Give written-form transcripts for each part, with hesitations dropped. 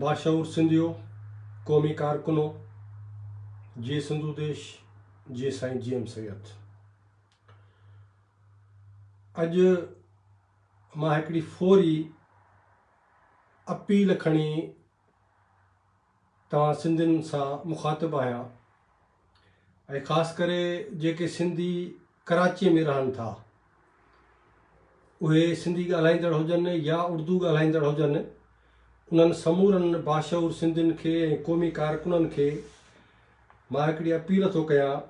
باشعور سنڌيو، قومي ڪارڪنو، جي سنڌو ديش، جي سائين جي ايم سيد. اڄ مان هڪڙي فوري اپيل کڻي توهان سنڌين سان مخاطب آهيان ۽ خاص ڪري جيڪي سنڌي ڪراچيء ۾ رهن ٿا اهي سنڌي ڳالهائيندڙ هجن يا اردو ڳالهائيندڙ هجن انهن سمورن باشعور سنڌين کي ۽ قومي ڪارڪنن کي مان هڪڙي اپيل ٿو ڪيان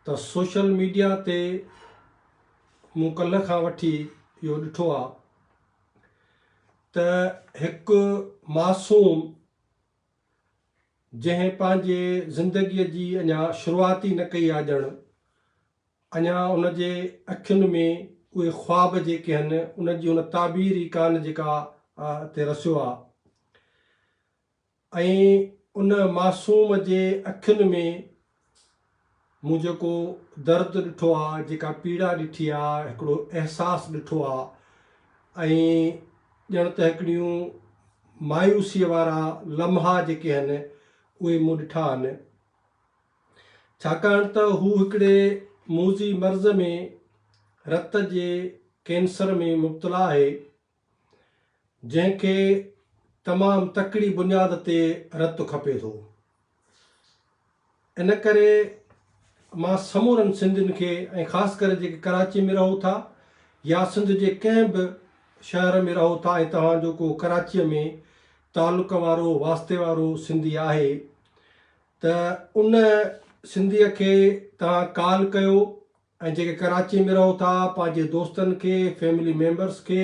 ته سوشل ميڊيا تي مون ڪلهه کان وٺي اهو ڏٺو آ ته هڪ معصوم جنهن پنهنجي زندگيء جي اڃا شروعات ئي نه ڪئي آ ڄڻ اڃا ان جي اکين ۾ اهي خواب جيڪي هن ان جي ان تعبير ئي ڪانه جيڪا تي رسيو آ ۽ ان معصوم جي اکين ۾ مون جيڪو درد ڏٺو آ، جيڪا پيڙا ڏٺي آ، هڪڙو احساس ڏٺو آ ۽ ڄڻ ته هڪڙيون مايوسيء وارا لمحا جيڪي هن اهي مون ڏٺا آهن. ڇاڪاڻ ته هو هڪڙي موذي مرض ۾ رت جي ڪينسر ۾ مبتلا آهي، جنهن کي تمام تڪڙي بنياد تي رت کپي ٿو. ان ڪري مان سمورن سنڌين کي ۽ خاص ڪري جيڪي ڪراچي ۾ رهو ٿا يا سنڌ جي ڪنهن به شهر ۾ رهو ٿا ۽ توهان جو ڪو ڪراچيء ۾ تعلق وارو واسطي وارو سنڌي آهي ته ان سنڌيء کي توهان ڪال ڪيو ۽ جيڪي ڪراچي ۾ رهو ٿا پنهنجي دوستن کي فيملي ميمبرس کي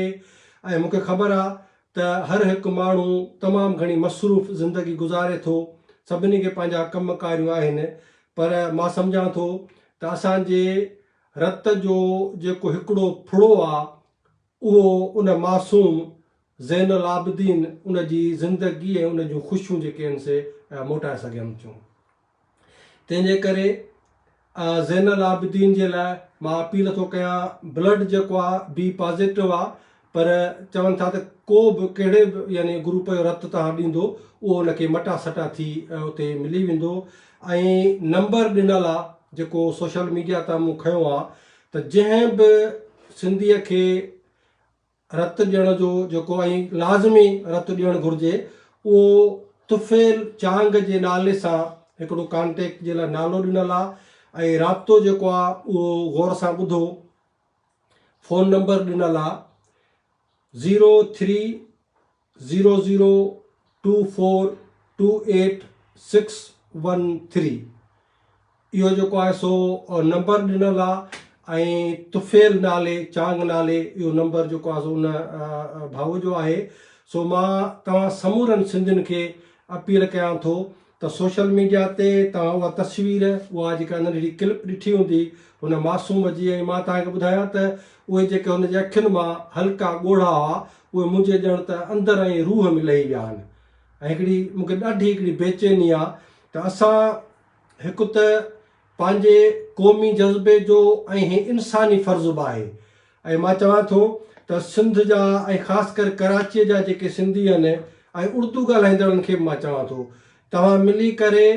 ۽ مونکي خبر آ ته هر هڪ ماڻهو تمام گهڻي مصروف زندگي گذاري ٿو سڀني کي پنهنجا ڪم ڪاريون آهن پر مان سمجهان ٿو ته اسان جي رت جو جيڪو هڪڙو ڦڙو آ اهو ان معصوم زين العابدين ان جي زندگي ۽ ان جون خوشيون جيڪي آهن سي موٽائي سگهن ٿيون. تنهن جي ڪري زين العابدين جي لاء مان اپيل ٿو ڪيان بلڊ جيڪو آ بي پازيٽو آ پر چون ٿا ته ڪو به ڪهڙي به يعني گروپ جو رت توهان ڏيندو اهو ان کي مٽا سٽا ٿي اتي ملي ويندو ۽ نمبر ڏنل آ جيڪو سوشل ميڊيا تان مون کنيو آ ته جنهن به سنڌي کي رت ڏيڻ جو جيڪو ۽ لازمي رت ڏيڻ گهرجي اهو طفيل چانگ جي نالي سان هڪڙو ڪانٽيڪٽ جي لاء نالو ڏنل آ ۽ رابطو جيڪو آ اهو غور سان ٻڌو فون نمبر ڏنل آ zero three zero zero two four two eight six one three اهو جيڪو آهي سو نمبر ڏنل آهي ۽ طفيل نالي چانگ نالي اهو نمبر جيڪو آهي سو ان ڀائو جو آهي سو مان توهان سمورن سنڌين کي اپيل ڪيان ٿو ته سوشل ميڊيا تي توهان اها تصوير اها جيڪا ننڍڙي ڪلپ ڏٺي هوندي هن معصوم جي ۽ مان توهان کي ٻڌايان ته اهي جيڪي هن جي اکين مان هلڪا ڳوڙها هئا اهي منهنجي ڄڻ ته اندر ۽ روح ۾ لهي ويا آهن ۽ هڪڙي مون کي ڏاڍي هڪڙي بيچيني آ ته اسان هڪ ته پنهنجي قومي جذبي جو ۽ هي انساني فرض به آهي ۽ مان چوان ٿو ته سنڌ جا ۽ خاص ڪري ڪراچيء جا جيڪي سنڌي آهن ۽ اردو ڳالهائيندڙن کي به مان چوان ٿو توهان ملي ڪري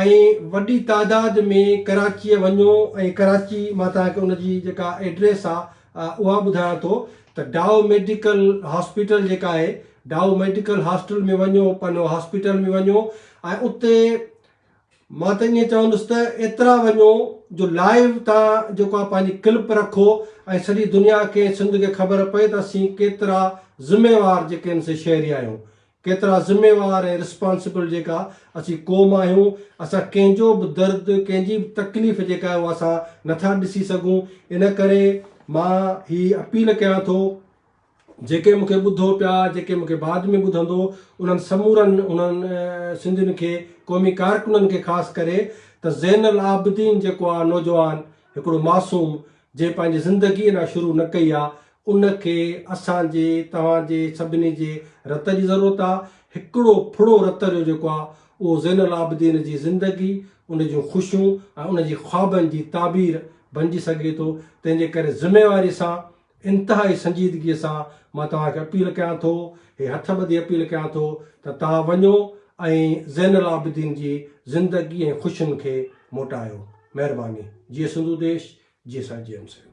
۽ وڏي تعداد ۾ ڪراچيء وڃو ۽ ڪراچي مان توهان کي ان جي جيڪا ايڊريس آ اها ٻڌايان ٿو ته ڊائو ميڊيڪل هاسپيٽل جيڪا آهي ڊائو ميڊيڪل هاسٽل ۾ وڃو پنهنجو هاسپيٽل ۾ وڃو ۽ اتي مان ته ائين چوندس ته ايترا وڃو جو لائيو تان جيڪو آ پنهنجي ڪلپ رکو ۽ سڄي دنيا کي ۽ سنڌ کي خبر پئي ته اسين ڪيترا ذميوار جيڪي آهن سي شهري آهيون ڪيترا ذميوار ۽ رسپانسبل جيڪا اسين قوم آهيون اسان ڪنهن جو به درد ڪنهن جي به تڪليف جيڪا آهي اها اسان نٿا ڏسي سگهون ان ڪري مان هي اپيل ڪيان ٿو جيڪي مون کي ٻڌو پيا، جيڪي مون کي بعد ۾ ٻڌندو، انهن سمورن انهن سنڌين کي، قومي ڪارڪنن کي خاص ڪري ته زين العابدين جيڪو آ نوجوان هڪڙو معصوم جنهن پنهنجي زندگي اڃا شروع نه ڪئي آ ان کي اسان جي توهان جي سڀني جي رت جي ضرورت آ، هڪڙو ڦڙو رت جو جيڪو آ اهو زين العابدين جي زندگي، ان جون خوشيون ۽ ان جي خوابن جي تعبير بنجي سگهي ٿو، تنهن جي ڪري ذميواري سان انتهائي سنجيدگيء سان مان توهان کي اپيل ڪيان ٿو، هي هٿ ٻڌي اپيل ڪيان ٿو ته توهان وڃو ۽ زين العابدين جي زندگي ۽ خوشين کي موٽايو. مهرباني. جيئي سنڌو ديش، جيئي سائين جي ايم سيد.